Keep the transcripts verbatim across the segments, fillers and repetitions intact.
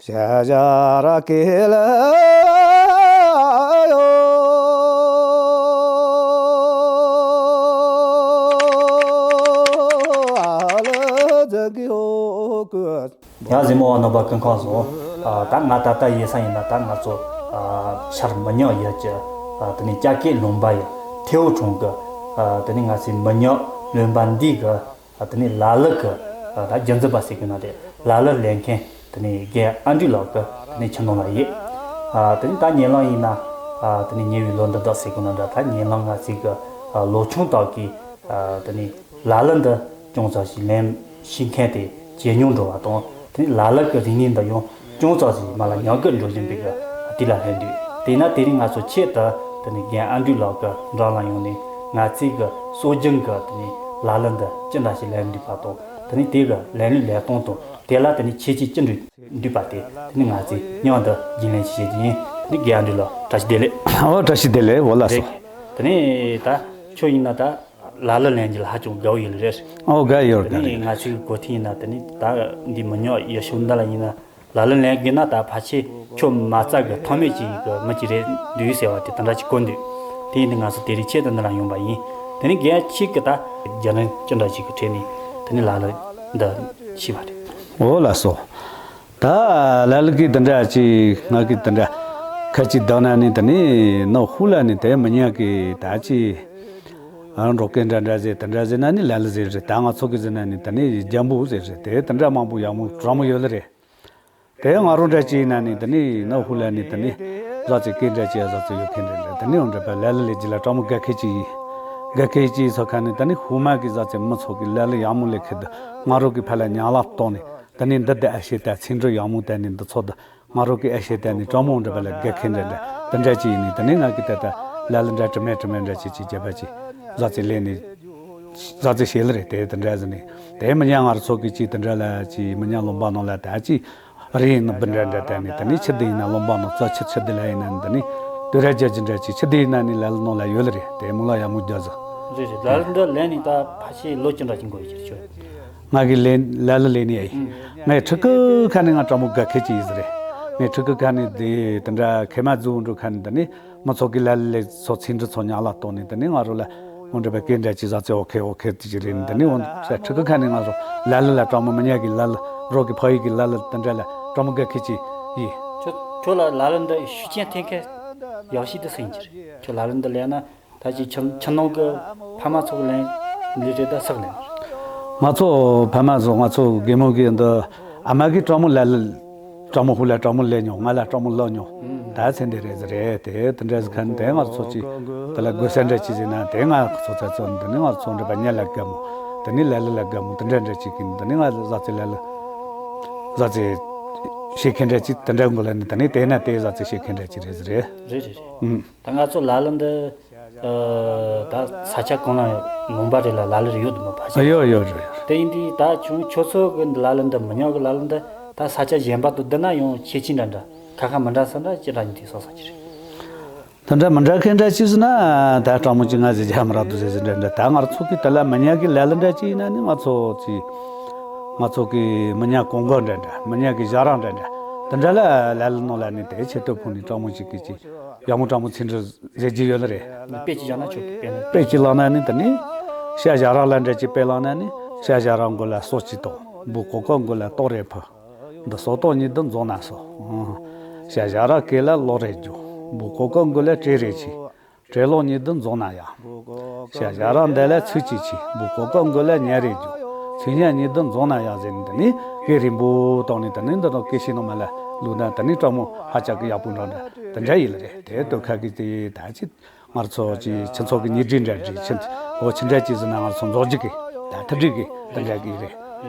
ཤ་ཞ་ར་ཀེ་ལ་ཡོ། ཨ་ལ་ཛ་གི་ཧོ་ཀུ། ཡ་གཟིགས་མོ་བ་ནོར་བ་ཀུན་ཁང་བཟང་། ཨ་ད་ང་ད་ལྟ་ཡིན་ས་ཡིན་ན་ད་ང་ཚོ་ཨ་ཤར་མི་ཉག་ཡུལ་གྱི་ཨ་དེ་ནས་སྐྱ་སྐད་ལུང་པ་ཡི་ཐེའུ་གྲོང་གི་ཨ་དེ་ནས་ང་ཚོའི་མི་ཉག་ལུང་པ་འདི་གི་ཨ་དེ་ནས་ལ་ལུ་གི་ཨ་ད་རྒྱུན་འཛིན་པ་ཟེར་གི་ན་དེ་ལ་ལུ་ལེན་མཁན་དེ་ནས་རྒན་ཨ་འབྲུག་ལགས་ཀྱི་དེ་ནས་ཁྱིམ་ནང་ལ་ཡོད། ཨ་དེ་ནས་ད་ཉེ་ལམ་ཡིན་ན་ཨ་དེ་ནས་ཉེ་བའི་ལོ་འདི་དག་ཟེར་གི་ན་འདྲ་ད་ཉེ་ལམ་ང་ཚོའི་གི་ཨ་ལོ་ཆུང་དག་གིས་ཨ་དེ་ནས་ལ་ལུ་འདི་ཅུང་ཙམ་ཞིག་ལེན་ཤེས་མཁན་དེ་ཇེ་ཉུང་འགྲོ་བ་དང་དེ་ནས་ལ་ལུ་གི་རིག་གནས་འདི་ཡང་ཅུང་ཙམ་ཞིག་མར་ལ་ཉམས་རྒུད་འགྲོ་བཞིན་པའི་གི་དུས་ལ་སླེབས་འདུག་དེས་ན་དེ་རིང་ང་ཚོ་ཆེད་དུ་དེ་ནས་རྒན་ཨ་འབྲུག་ལགས་ཀྱི་འགྲམ་ལ་ཡོང་ནས་ང་ཚོའི་གི་སྲོལ་རྒྱུན་གི་དེ་ནས་ལ་ལུ་འདི་ཅི་འདྲ་ཞིག་ལེན་འདུག་པ་དང་དེ་ནས་དེ་གི་ལེན་ལུགས་ལེན་སྟངས་དང་དེ་ལ་དེ་ནས་ཁྱད་ཆོས་ཅི་འདྲ་འདུག་པ་དེ་དེ་ནས་ང་ཚོས་མཉམ་དུ་རྒྱུས་ལོན་ཞིག་བྱེད་རྒྱུ་ཡིན། དེ་ནས་རྒན་ཨ་འབྲུག་ལགས་བཀྲ་ཤིས་བདེ་ལེགས། ཨོ་བཀྲ་ཤིས་བདེ་ལེགས། འོ་ལགས་སོ། རེད། དེ་ནས་ད་ཁྱོད་ཡིན་ན་ད་ལ་ལུ་ལེན་རྒྱུ་ལ་ཧ་ཅང་དགའ་བོ་ཡོད་ལ་རེད། ཨོ་དགའ་ཡོད་དེ་དགའ་ནས་ཡོད། ང་ཚོའི་གོ་ཐོས་ཡིན་ན་དེ་ནས་ད་འདི་མི་ཉག་ཡུལ་ཤུལ་འདི་ལ་ཡིན་ན་ལ་ལུ་ལེན་དགོས་ན་ད་ཕལ་ཆེར་ཁྱོད་མ་རྩ་གི་ཐོག་མེད་ཅིག་གི་མི་ཅིག་རེད་འདུག་ཟེར་བ་དེ་དེ་འདྲ་ཅིག་གོ་འདུག་དེ་ཡིན་དུས་ང་ཚོ་དེ་རིང་ཆེད་དུ་འདི་ལ་ཡོང་པ་ཡིན། དེ་ནས་རྒན་ཁྱེད་ཀྱིས་ད་རྒྱུན་ལྡན་ཅི་འདྲ་ཅིག་གི་གྲས་ནས་དེ་ནས་ལ་ལུ་འདི་ཤེས་པ་རེད། འོ་ལགས་སོ། ད་ལ་ལུ་གིས་དེ་འདྲ་ཅིག་ང་གིས་དེ་འདྲ་ཁ་ཅིག་བརྡ་ན་ནི་དེ་ནི་ནོ་ཧུ་ལ་ནི་དེ་མི་ཉག་གི་ད་ཅི་ཨ་འགྲོ་སྐད་འདྲ་འདྲ་ཟེར་དེ་འདྲ་ཟེར་ན་ནི་ལ་ལུ་ཟེར་རེད། ད་ང་ཚོ་གི་ཟེར་ན་ནི་དེ་ནི་རྒྱན་པོ་ཟེར་རེད། དེ་དེ་འདྲ་མང་པོ་ཡག་མོ་གྲང་མོ་ཡོད་ལ་རེད། དེ་ང་རང་འདྲ་ཅིག་ཡིན་ན་ནི་དེ་ནི་ནོ་ཧུ་ལ་ནི་དེ་ནི་ཟ་ཚེ་སྐད་འདྲ་ཅིག་ཟ་ཚེ་ཡོད་མཁན་འདྲ་འདྲ་དེ་ནི་འོ་འདྲ་པ་ལ་ལུ་ལས་རྒྱུ་ལ་གྲང་མོ་དགའ་མཁན་ཅིག་ཡིན། དགའ་མཁན་ཅིག་ཡིན་ས་ཁ་ནི་དེ་ནི་ཧུ་མ་གི་ཟ་ཚེ་མི་ཚོ་གི་ལ་ལུ་ཡག་མོ་ལས་ཁེ་དུ་ང་རང་གི་ཕ་ལ་ཉག་ལ་གཏོང་ནི། དེ་ནས་འདི་དེ་ཨ་ཤེས་དེ་ཚིག་འབྲུ་ཡག་མོ་དེ་ནས་འདི་ཚོ་དེ་ང་རང་གི་ཨ་ཤེས་དེ་ནས་གྲང་མོ་འདྲ་པ་ལ་དགའ་མཁན་འདྲ་འདྲ་དེ་འདྲ་ཅིག་ཡིན་ནི། དེ་ནས་ང་གི་ད་ལྟ་ལ་ལུ་འདྲ་དྲི་མེད་དྲི་མེད་འདྲ་ཅིག་ཅིག་བརྒྱབ་པ་ཅིག་ཟ་ཚེ་ལེན་ནི་ཟ་ཚེ་ཤེས་ལ་རེད། དེ་དེ་འདྲ་ཟེར་ནི་དེ་མི་ཉག་ང་རང་ཚོ་གི་ཅིག་དེ་འདྲ་ལ་ཅིག་མི་ཉག་ལུང་པ་ནང་ལ་ད་ཅིག་རི་ཡིན་ན་འབུ་འདྲ་འདྲ་དེ་ནས་དེ་ནས་ཕྱི་དེ་ཡིན་ན་ལུང་པ་ནང་རྩྭ་ཕྱི་ཕྱི་དེ་ལ་ཡིན་ན་འདི་ནས་དུ་ར་རྒྱ་ཅི་འདྲ་ཅིག་ཕྱི་དེ་ཡིན་ན་ནི་ལ་ལུ་ནང་ལ་ཡོད་ལ་རེད། དེ་མོ་ལ་ཡག་མོ་རྒྱག་ཟེར། རེད་རེད། ལ་ལུ་འདི་ལེན་ནི་ད་ཕལ་ཆེར་ལོ་ཅི་འདྲ་ཅིག་འགོར་ཡོད་ཀྱི་རེད་ཁྱོད། ང་གི་ལེན་ལ་ལུ་ལེན་ནི་ཨ་ཡིན། ངའི་ཕྲུ་གུ་ཁ་ནས་ང་གྲང་མོ་དགའ་མཁན་ཅིག་ཡིན་ཟེར་རེད། ངའི་ཕྲུ་གུ་ཁ་ནས་དེ་དེ་འདྲ་ཁེ་མ་རྫུ་འགྲོ་ཁ་ནས་དེ་ནས་མི་ཚོ་གི་ལ་ལུ་ལས་ཚོ་ཚིག་འབྲུ་ཚོ་ཉག་ལ་གཏོང་ནས་དེ་ནས་ང་རོ་ལ་འོ་འདྲ་པའི་སྐད་འདྲ་ཅིག་ཟ་ཚེ་ཨོ་ཁེ་ཨོ་ཁེ་དེ་ཅིག་རེད། དེ་ནས་འོ་ཕྲུ་གུ་ཁ་ནས་ང་རོ་ལ་ལུ་ལ་གྲང་མོ་མི་ཉག་གི་ལ་ལུ་རོགས་ཀྱི་ཕ་ཡུལ་གྱི་ལ་ལུ་དེ་འདྲ་ལ་གྲང་མོ་དགའ་མཁན་ཅིག་ཡིན། ཁྱོད་ཁྱོད་ལ་ལ་ལུ་འདི་ཤུགས་རྐྱེན་ཐེབས་མཁན་ཡག་ཤོས་དེ་སུ་ཡིན་གྱི་རེད། ཁྱོད་ལ་ལུ་འདི་ལེན་ན། ད་ཅི་ཁྱིམ་ཁྱིམ་ནང་གི་ཕ་མ་ཚོ་གི་ལན་ལས་རེད་ད་སག་ལན། ང་ཚོ་ཕ་མ་ཚོ་ང་ཚོ་རྒན་མོ་གི་འདི་ཨ་མ་གི་གྲོགས་མོ་ལ་ལུ་གྲོགས་མོ་ཧུ་ལ་གྲོགས་མོ་ལེན་མྱོང་། ང་ལ་གྲོགས་མོ་ལོ་མྱོང་། ད་ཚེ་འདི་རེད་ཟེར་རེད། དེ་དེ་འདྲ་ཟེར་ཁན་དེ་ང་ཚོ་ཅི་དེ་ལ་དགོས་ས་འདྲ་ཅི་ཟེར་ན་དེ་ང་ཚོ་ཚ་ཚོ་འདི་ནི་ང་ཚོ་འདྲ་པ་ཉལ་ལ་དགའ་མོ་དེ་ནི་ལ་ལུ་ལ་དགའ་མོ་དེ་འདྲ་འདྲ་ཅི་གི་འདི་ནི་ང་ཟ་ཚེ་ལ་ལུ་ཟ་ཚེ་ཤེས་མཁན་འདྲ་ཅི་དེ་འདྲ་མགོ་ལ་ནི་དེ་ནི་དེ་ན་དེ་ཟ་ཚེ་ཤེས་མཁན་འདྲ་ཅི་རེད་ཟེར་རེད། རེད་རེད་རེད། ད་ང་ཚོ་ལ་ལུ་འདི་ཨ་ད་ས་ཆ་གང་ལ་ལུང་པ་རེ་ལ་ལ་ལུ་རེ་ཡོད་དུ་མ་ཕ་ཤ། ཡོད་ཡོད་རེད་ཡོད། དེ་ཡིན་དུས་ད་ཁྱོད་ཁྱོད་ཚོ་གི་འདི་ལ་ལུ་འདི་མི་ཉག་གི་ལ་ལུ་འདི་ད་ས་ཆ་གཞན་པ་དུ་བསྡུར་ན་ཡང་ཁྱད་ཆོས་འདྲ་འདྲ་ཁ་ཁ་མི་འདྲ་ས་འདྲ་ཅི་འདྲ་ཡིན་དུས་སོ་ས་ཅི་རེད། ད་འདྲ་མི་འདྲ་མཁན་འདྲ་ཅི་ཟེར་ན་ད་གྲོགས་མོ་ཅི་ང་ཟེར་རྒྱ་མི་རག་དུ་ཟེར་ཟེར་འདྲ་འདྲ་ད་ང་ཚོ་གི་ད་ལ་མི་ཉག་གི་ལ་ལུ་འདྲ་ཅི་ཡིན་ན་ནི་ང་ཚོ་ཅི་ང་ཚོ་གི་མི་ཉག་གོང་གོ་འདྲ་འདྲ་མི་ཉག་གི་ཞྭ་ར་འདྲ་འདྲ་དེ་འདྲ་ལ་ལ་ལུ་ནང་ལ་ནི་དེ་ཆེ་སྟོད་ཕུག་ནི་གྲོགས་མོ་ཅིག་གི་ཅི་ཡག་མོ་གྲོགས་མོ་ཚིག་འབྲུ་ཟེར་གྱི་ཡོད་ལ་རེད། དཔེ་ཅིག་བཞག་ན་ཆོག་གི་དཔེ་ནི། དཔེ་ཅིག་བླངས་ན་ནི་དེ་ནི་ཤ་ཞྭ་ར་ལ་འདྲ་ཅིག་དཔེ་བླངས་ན་ནི་ཤ་ཞྭ་ར་མགོ་ལ་སོ་གཅིག་དང་འབུ་ཀོ་ཀོ་མགོ་ལ་ཏོག་རེ་ཕུ། འདི་སོ་ཏོག་གཉིས་དུ་འཛོམས་ན་སོ། ཤ་ཞྭ་ར་སྐེ་ལ་ལོག་རེ་རྒྱུ། འབུ་ཀོ་ཀོ་མགོ་ལ་བྲེ་རེ་ཆི། བྲེ་ལོག་གཉིས་དུ་འཛོམས་ན་ཡ། ཤ་ཞྭ་ར་འདི་ལ་ཚུལ་གཅིག་ཆི། འབུ་ཀོ་ཀོ་མགོ་ལ་ཉ་རེ་རྒྱུ། ཚུལ་ཉ་གཉིས་དུ་འཛོམས་ན་ཡ་ཟེར་ནི་དེ་ནི་སྐད་རིང་པོ་བཏང་ནི་དེ་ནི་འདི་དང་སྐད་ཤེས་ནོ་མ་ལ་ལུག་ན་དེ་ནི་སྤྲང་མོ་ཧ་ཅང་གི་ཡག་པོ་འདྲ་འདྲ་དེ་འདྲ་ཡིན་ལ་རེད། དེ་སྟོད་ཁ་གི་དེ་ད་ཅི། ང་ཚོ་ཅི་ཁྱི་ཚོ་གི་ཉེ་འབྲེལ་འདྲ་འདྲ་ཅི་འོ་ཅི་འདྲ་ཅི་ཟེར་ན་ང་ཚོ་མཛོག་རྒྱུ་གི་ད་ཐུ་འབྲི་གི་དེ་འདྲ་གི་རེད།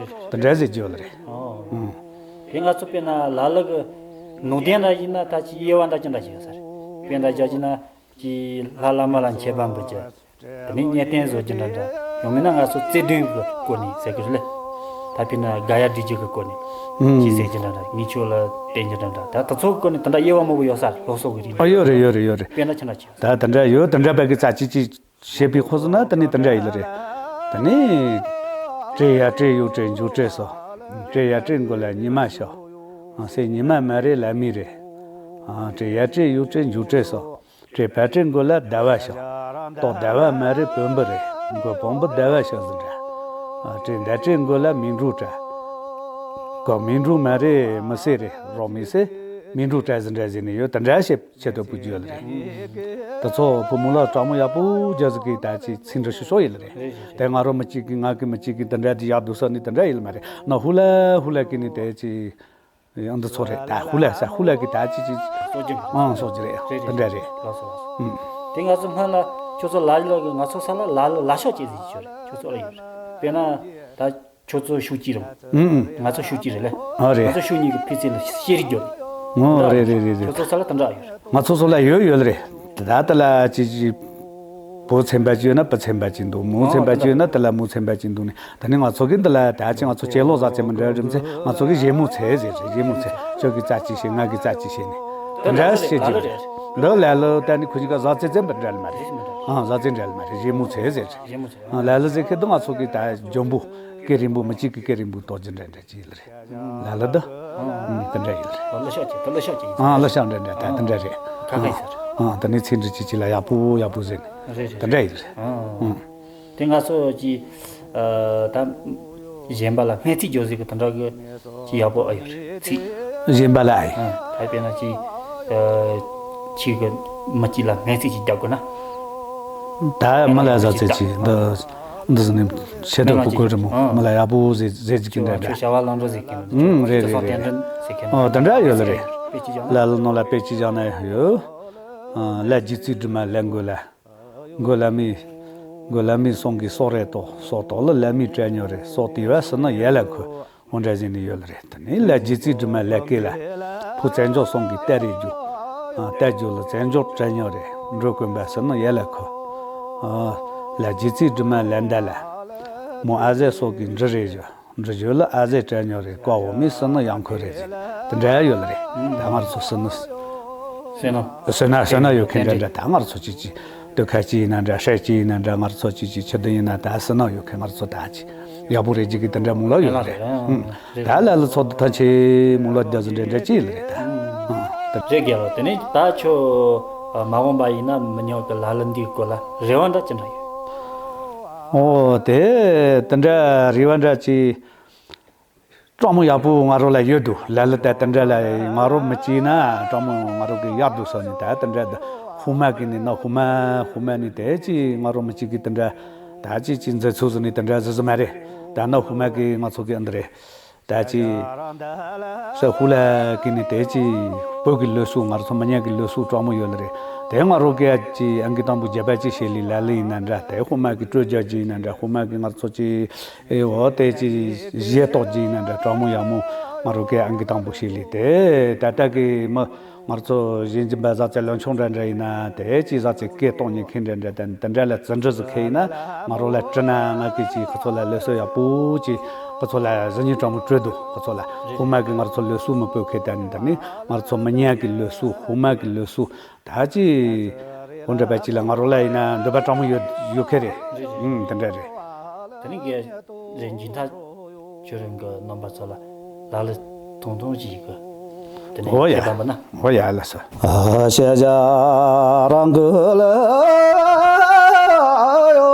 དེ་འདྲ་ཟེར་རྒྱུ་ལ་རེད། ཨོ། ཨང་། དེ་ང་ཚོ་དཔེར་ན་ལ་ལུ་གི་ནུས་ལྡན་འདྲ་ཡིན་ན་ད་ཅི་དབྱེ་བ་འདྲ་ཅི་འདྲ་ཞིག་ཡོད་ས་རེད། དཔེར་ན་རྒྱ་ཅི་ན་ཅི་ལྷ་བླ་མ་ལ་མཆོད་པ་འབུལ་རྒྱུ། དེ་ནས་གཉེན་རྟེན་བཟོ་རྒྱུ་འདྲ་འདྲ། ཡང་མིན་ན་ང་ཚོ་བརྩེ་དུང་གི་སྐོར་ནས་ཟེར་གི་རེད་ལེ། ད་དཔེར་ན་དགའ་ཡ་སྒྲིག་རྒྱུ་གི་སྐོར་ནས་ཅི་ཟེར་རྒྱུ་འདྲ་འདྲ་ངེད་ཆོ་ལ་བསྟན་རྒྱུ་འདྲ་འདྲ་ད་དེ་ཚོ་གི་སྐོར་ནས་དེ་འདྲ་དབྱེ་བ་མང་པོ་ཡོད་ས་རེད། སློབ་གསོ་གི་རིགས་ཨ་ཡོད་རེད་ཡོད་རེད་ཡོད་རེད། དཔེར་ན་ཆི་འདྲ་ཅི། ད་དེ་འདྲ་ཡོད་དེ་འདྲ་བས་གི་ཙ་ཅི་ཅི་བྱེད་པའི་ཁོ་ཟེར་ན་དེ་ནི་དེ་འདྲ་ཡིན་ལ་རེད། དེ་ནི་བྲེ་ཡ་བྲེ་ཡུ་བྲེ་འཇུ་བྲེ་སོ། བྲེ་ཡ་བྲེ་མགོ་ལ་ཉི་མ་ཤོ། ཨ་སེ་ཉི་མ་མ་རེད་ལ་མི་རེད། ཨ་བྲེ་ཡ་བྲེ་ཡུ་བྲེ་འཇུ་བྲེ་སོ། བྲེ་བ་བྲེ་མགོ་ལ་ཟླ་བ་ཤོག་ཏོག་ཟླ་བ་མ་རེད་བོན་པོ་རེད། མགོ་བོན་པོ་ཟླ་བ་ཤོག་ཟིན་འདྲ། ཨ་བྲེ་མདའ་བྲེ་མགོ་ལ་མིང་འབྲུག་སྒྲ། གོ་མིང་འབྲུག་མ་རེད་མི་སེ་རེད་རོག་མི་སེ། མིང་འབྲུག་སྒྲ་ཟིན་འདྲ་ཟིན་ནས་ཡོད་དེ་འདྲ་བཤད། ཆེད་དུ་བུ་རྒྱུད་ལ་རེད། ད་ཚོ་བུ་མོ་ལ་གྲོགས་མོ་ཡག་པོ་རྒྱ་ཟིག་གིས་ད་ཅི་ཚིག་འདྲ་ཤོ་ཤོ་ཡིན་ལ་རེད། དེ་ང་རོ་མི་གཅིག་གིས་ང་གི་མི་གཅིག་གིས་དེ་འདྲ་དེ་ཡག་འདུག་ས་ནི་དེ་འདྲ་ཡིན་ལ་མ་རེད། ན་ཧུ་ལ་ཧུ་ལ་གི་ནི་དེ་ཅི་ཡང་འདི་ཚོ་རེད། ད་ཧུ་ལ་ས་ཧུ་ལ་གི་ད་ཅི་ཅི་སོ་རྒྱུ་ཨང་སོ་རྒྱུ་རེད། རེད་དེ་འདྲ་རེད། ལགས་སོ་ལགས་སོ། ཨུམ། དེ་ང་ཚོ་སྔ་ལ་ཁྱོད་ཚོ་ལ་ལ་གི་ང་ཚོ་ས་ལ་ལ་ལ་ལ་ཤོག་ཅེས་ཟིན་ཤོ་རེད། ཁྱོད་ཚོ་ལ་ཡོད་རེད། དཔེར་ན་ད། ཁྱོད་ཚོ་ཤུགས་ཀྱི་རེད། ཨུ་ཨུ། ང་ཚོ་ཤུགས་ཀྱི་རེད་ལེ། ཨ་རེད། ང་ཚོ་ཤུགས་གཉིས་ཀྱི་ཕི་ཚེ་ལ་ཤེས་རིག་རྒྱུ་རེད། ཨོ་རེད་རེད་རེད་རེད། ཁྱོད་ཚོ་ས་ལ་དེ་འདྲ་ཡོད་རེད། ང་ཚོ་ཚོ་ལ་ཡོད་ཡོད་རེད། ད་ལྟ་ལ་ཅི་ཅི་བུ་ཚན་པ་ཅི་ཡོད་ན་བུ་ཚན་པ་ཅི་འདུག་མོ་ཚན་པ་ཅི་ཡོད་ན་དེ་ལ་མོ་ཚན་པ་ཅི་འདུག་ནི་ད་ནི་ང་ཚོ་གི་འདི་ལ་ད་ཅི་ང་ཚོ་ཅེ་ལོ་ཟ་ཚེ་མི་འདྲ་རིམ་ཚེ་ང་ཚོ་གི་གཞས་མོ་ཚེ་ཟེར་རེད། གཞས་མོ་ཚེ་ཁྱོད་ཀྱི་རྩ་ཅི་བྱེད་ང་གི་རྩ་ཅི་བྱེད་ནི་དེ་འདྲ་བྱེད་ཀྱི་རེད། འདི་ལ་ལོ་ད་ནི་ཁོ་གཉིས་ཀ་ཟ་ཚེ་ཚེ་མི་འདྲ་ལ་མ་རེད། ཨ་ཟ་ཚེ་འདྲ་ལ་མ་རེད། གཞས་མོ་ཚེ་ཟེར་རེད། གཞས་མོ་ཚེ། ལ་ལ་ཟེར་ཁེ་དུ་ང་ཚོ་གི་ད་འཇོན་པོ་སྐད་རིང་པོ་མི་གཅིག་གི་སྐད་རིང་པོ་ཏོག་ཅི་འདྲ་འདྲ་ཅི་ལ་རེད། ལ་ལ་ད་དེ་འདྲ་ཡིན་ལ་རེད། ལ་ཤག་ཅི་ད་ལ་ཤག་ཅི་ཡིན། ཨ་ལ་ཤག་འདྲ་འདྲ་ད་དེ་འདྲ་རེད། ཁ་ཁ་ཡིན་ས་རེད། ཨ་ད་ནི་ཚིག་འདྲ་ཅི་ཅི་ལ་ཡག་པོ་ཡག་པོ་ཟེར་ནས་རེད་རེད། དེ་འདྲ་ཡིན་ལ་རེད། དེ་ང་ཚོ་གི་ད་གཞན་པ་ལ་སྨད་ཚིག་སྦྱོར་ཟེར་གི་དེ་འདྲ་གི་ཅི་ཡག་པོ་ཨ་ཡོད་རེད་ཚིག་གཞན་པ་ལ་ཨ་ཡིན། ད་དཔེར་ན་ཅི་ཁྱི་གི་མི་གཅིག་ལ་སྨད་ཚིག་ཅིག་རྒྱག་དགོས་ན། ད་མི་ལ་ཟ་ཚེ་ཅི་འདི་འདི་ཟིན་ནས་ཆེ་དྲག་པོ་དགོས་རེད་མོ། མི་ལ་ཡག་པོ་ཟེར་ཟེར་ཅིག་གི་འདྲ་འདྲ། ཁྱོད་བྱ་བ་ལམ་འགྲོ་ཟེར་གི་ཨུམ་རེད་རེད་རེད། ཨོ་དེ་འདྲ་ཡོད་ལ་རེད། ལ་ལ་ནོ་ལ་དཔེ་ཅི་བཞག་ན་ཡོད། ལ་རྗེ་བཙུན་སྒྲོལ་མ་ལ་མགོ་ལ། མགོ་ལ་མི། མགོ་ལ་མི་སོང་གི་སོག་རེ་ཏོ་སོག་ཏོ་ལ་ལ་མི་སྤྲད་ཉོ་རེ་སོག་དེ་བ་སི་ནི་ཡ་ལ་ཁུ་འོ་འདྲ་ཟིན་ནི་ཡོད་ལ་རེད། དེ་ནི་ལ་རྗེ་བཙུན་སྒྲོལ་མ་ལ་ཀེ་ལ་ཕུ་བཙན་འཇོག་སོང་གི་ཏ་རེ་རྒྱུ། ཏ་རྒྱུ་ལ་བཙན་འཇོག་སྤྲད་ཉོ་རེ་འགྲོ་དཀོན་པ་སི་ནི་ཡ་ལ་ཁུ། ལ་རྗེ་བཙུན་སྒྲོལ་མ་ལ་འདའ་ལ། མོ་ཨ་ཟེ་སོག་གི་འབྲི་རེ་རྒྱུ། འབྲི་རྒྱུ་ལ་ཨ་ཟེ་སྤྲད་ཉོ་རེ་ཀ་འོ་མི་སི་ནི་ཡང་ཁོ་རེ་ཟེར། དེ་འདྲ་ཡོད་ལ་རེད། ད་ང་ར་ཚོ་སི་ནི། སོན་ན། སོན་ན་སོན་ན་ཡོད་མཁན་འདྲ་འདྲ་ད་ང་ར་ཚོ་ཅི་ཅི། སྟོད་ཁ་ཅི་ཡིན་ན་འདྲ་སྲས་ཅི་ཡིན་ན་འདྲ་ང་ར་ཚོ་ཅི་ཅི་ཆུ་དུ་ཡིན་ན་ད་སི་ནི་ཡོད་མཁན་ང་ར་ཚོ་ད་ཅི། ཡག་པོ་རེ་ཅི་གི་དེ་འདྲ་མུ་ལོ་ཡོད་ལ་རེད། ད་ལ་ལ་ཚོ་ད་ཐ་ཆེ་མུ་ལོ་རྒྱ་ཟི་འདྲ་འདྲ་ཅི་ལ་རེད་ད། རེད་རྒྱལ་ལོ། དེ་ནས་ད་ཁྱོད་མ་འོངས་པ་ཡིན་ན་མི་ཉག་གི་ལ་ལ་འདིའི་སྐོར་ལ་རེ་བ་འདྲ་ཅི་འདྲ་ཡོད། ཨོ་དེ་དེ་འདྲ་རེ་བ་འདྲ་ཅི། སྤྲང་མོ་ཡག་པོ་ང་རོ་ལ་ཡོད་འདུག་ལ་ལ་ད་དེ་འདྲ་ལ་ང་རོ་མི་སྐྱིད་ན་སྤྲང་མོ་ང་རོ་གི་ཡག་འདུག་ས་ནི་ད་དེ་འདྲ་ད་ཧུ་མ་གི་ནི་ན་ཧུ་མ་ཧུ་མ་ནི་དེ་ཅི་ང་རོ་མི་སྐྱིད་གི་དེ་འདྲ་ད་ཅི་ཅི་མཛེས་ཚུལ་ཟི་ནི་དེ་འདྲ་ཟི་ཟི་མ་རེད། ད་ན་ཧུ་མ་གི་ང་ཚོ་གི་ཨ་འདི་རེད། ད་ཅི་ས་ཧུ་ལ་གི་ནི་དེ་ཅི་བོད་གི་ལོ་སུ་ང་རོ་ཚོ་མི་ཉག་གི་ལོ་སུ་སྤྲང་མོ་ཡོད་ལ་རེད། དེ་ང་རོ་གི་ཅི་ཨང་གི་དང་པོ་རྒྱ་པ་ཅི་ཤེས་ལི་ལ་ལི་ཡིན་ན་འདྲ་དེ་ཧུ་མ་གི་སྤྲོ་རྒྱ་ཅི་ཡིན་ན་འདྲ་ཧུ་མ་གི་ང་རོ་ཚོ་ཅི། ཨེ་འོ་དེ་ཅི་གཞས་གཏོགས་ཀྱི་ཡིན་ན་འདྲ་སྤྲང་མོ་ཡག་མོ་ང་རོ་གའི་ཨང་ཀི་དང་པོ་ཞིག་ལས་དེ་ད་ལྟ་གི་མི་ང་རོ་ཚོ་གཞན་གྱི་འབའ་ཟག་ཚེ་ལོན་ཆུང་འདྲ་འདྲ་ཡིན་ན་དེ་ཅི་ཟག་ཚེ་སྐད་གཏོང་ཉེ་མཁན་འདྲ་འདྲ་དེ་འདྲ་ལ་བརྩི་འདྲི་ཟིག་ཁེ་ཡིན་ན་ང་རོ་ལ་དྲི་ན་ང་གི་ཅི་ཁོ་ཚོ་ལ་ལོས་སོ་ཡག་པོ་ཅི་ཁོ་ཚོ་ལ་གཟི་ཉི་སྤྲང་མོ་སྤྲོད་དུ་ཁོ་ཚོ་ལ་ཧུ་མ་གི་ང་རོ་ཚོ་ལོས་སུ་མི་སྤོས་ཁེ་ད་ནི་ད་ནི་ང་རོ་ཚོ་མི་ཉག་གི་ལོས་སུ་ཧུ་མ་གི་ལོས་སུ། ད་ཅི། འོ་འདྲ་པ་ཅི་ལ་ང་རོ་ལ་ཡིན་ན་འདོད་པ་སྤྲང་མོ་ཡོད་ཡོད་ཁེ་རེད། རེད་རེད། ཨུམ་དེ་འདྲ་རེད། དེ་ནི་གལ་རེད་འཇིན་ཐག་ཆོད་རིང་གི་རྣམ་པ་ཚོ་ལ་ལ་ལ་ཐུང་ཐུང་ཅིག་གི་དེ་ནི་ཨོ་ཡ། ཁྱེད་དམ་པ་ན། ཨོ་ཡ་ལ་ས། ཤ་ཇ་རང་གི་ལ་ཡོ།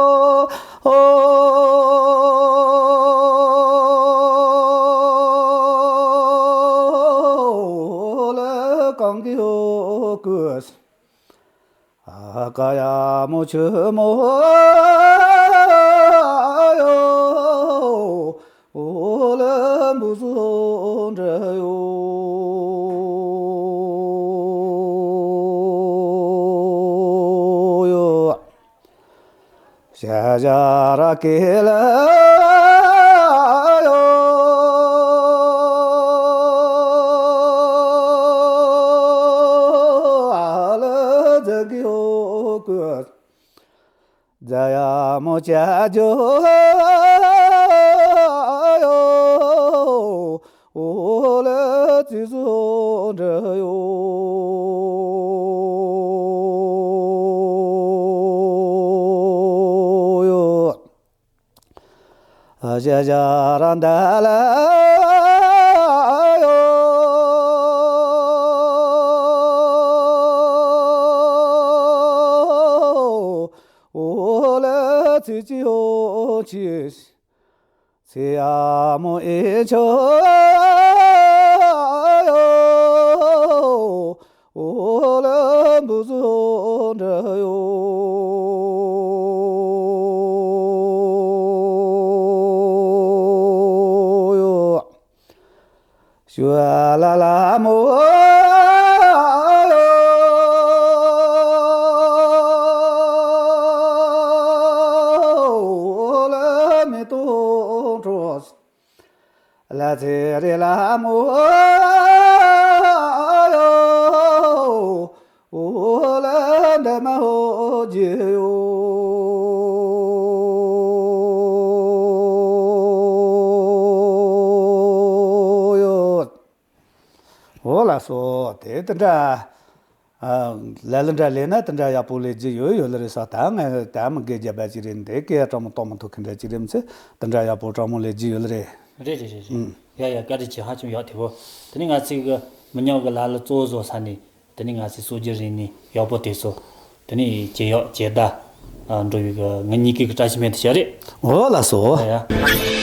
ཨོ་ལ་གང་གི་ཡོ་ཀུ། ཨ་ཀ་ཡ་མོ་ཆུ་མོ་ཡོ། ཨོ་ལ་འབུ་ཟོ་འདྲ་ཡོ་ཡོ། ཤ་ཇ་ར་ཀེ་ལ་ཡོ། ཨ་ལ་ཛ་གི་ཡོ་ཀུ། ཛ་ཡ་མོ་ཅ་ཇོ་ཡོ། ཨོ་ལ་ཙི་ཟོ་འདྲ་ཡོ་ཡོ། ཨ་ཞ་ཞ་ར་འདའ་ལ་ཡོ། ཏི་ཅི་ཧོ་ཅི། ཚེ་ཡ་མོ་ཨེ་ཆོ་ཡོ། འོ་ལ་འབུ་ཟོ་འདྲ་ཡོ་ཡོ། ཞུ་ལ་ལ་མོ་ཡོ། འོ་ལ་མེ་ཏོག་འཕྲོ། ལ་ཚེ་རེ་ལ་མོ་ཡོ། འོ་ལ་འདབ་མ་ཧོ་རྒྱུ་ཡོ་ཡོ། འོ་ལགས་སོ། དེ་དེ་འདྲ། ཨ། ལ་ལ་འདྲ་ལས་ན་དེ་འདྲ་ཡག་པོ་ལས་རྒྱུ་ཡོད་ཡོད་ལ་རེད་ས། ད་ང་ད་མི་དགེ་རྒྱབ་པ་ཅིག་རེད། འདི་སྐད་དྲང་མོ་གཏོང་མི་ཐུབ་མཁན་འདྲ་ཅིག་རེད། མི་ཚེ་དེ་འདྲ་ཡག་པོ་དྲང་མོ་ལས་རྒྱུ་ཡོད་ལ་རེད། རེད་རེད་རེད་རེད། ཨུམ། ཡ་ཡ། བཀའ་དྲིན་ཆེ། ཧ་ཅང་ཡག་དེ་བོ། དེ་ནི་ང་ཚོའི་གི་མི་ཉག་གི་ལ་ལ་གཙོ་བོ་བཟོ་ས་ནས། དེ་ནི་ང་ཚོའི་སྲོལ་རྒྱུན་རིག་གནས་ཡག་པོ་དེ་ཚོ། དེ་ནི་ཇེ་ཡག་ཇེ་དར་འགྲོ་བའི་གི་ང་གཉིས་ཀའི་གི་བཀྲ་ཤིས་སྨོན་འདུན་ཞུ་རེད། འོ་ལགས་སོ། ཡ་ཡ།